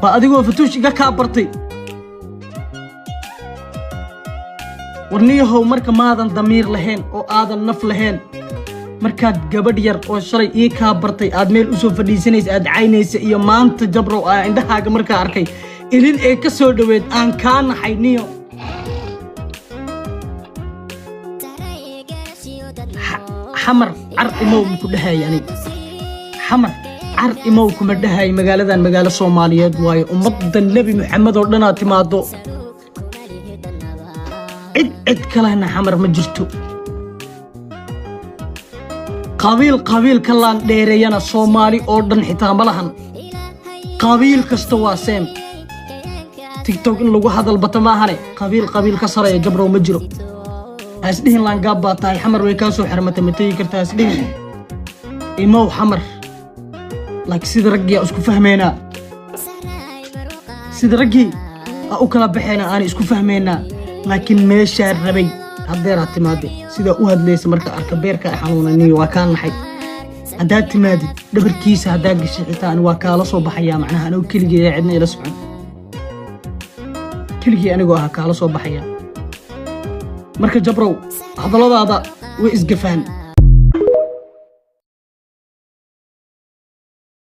Baa adigoo Fatuush iga kaa bartay. Warniyahow, marka maadan damiir lahayn oo aadan naf lahayn, markaad gabadh yar oo shalay ii kaa bartay aad meel usoo fadhiisanaysa, aad caynaysa, iyo maanta Jabrow aa indhahaaga markaa arkay ilin ee ka soo dhoweed, aan kaa naxay niyo. Xamar car imow maku dhahay anig, Xamar car imow kuma dhahay. Magaaladan magaalo Soomaaliyeed waayo, ummadda Nebi Maxamed oo dhanaad timaado, cid cid kalena Xamar ma jirto. Qabiil qabiil ka laan dheereeyana Soomaali oo dhan xitaa ma lahan. Qabiil kasta waa same. TikTok in lagu hadal bata maahane, qabiil qabiil ka saraya Jabrow ma jiro. Ha isdhihin laangaab baa tahay, Xamar way kaa soo xirmatay, ma tegi kartaa ha isdhihin. Imow Xamar, laakiin sida raggii aa isku fahmaynaa, sida raggii aa u kala baxaynaa, aanay isku fahmaynaa. Laakiin meeshaa rabay haddeeraad timaade, sidaa u hadlaysa marka arka beerka ay xanuunaniyo, waa kaa naxay. Haddaad timaadid dhabarkiisa haddaa gashay xitaa ani waa kaala soo baxayaa, macnaha anoo keligii cidna ila socon, keligii anigoo ah kaala soo baxaya. Marka Jabrow, hadalladaada way isgafaan.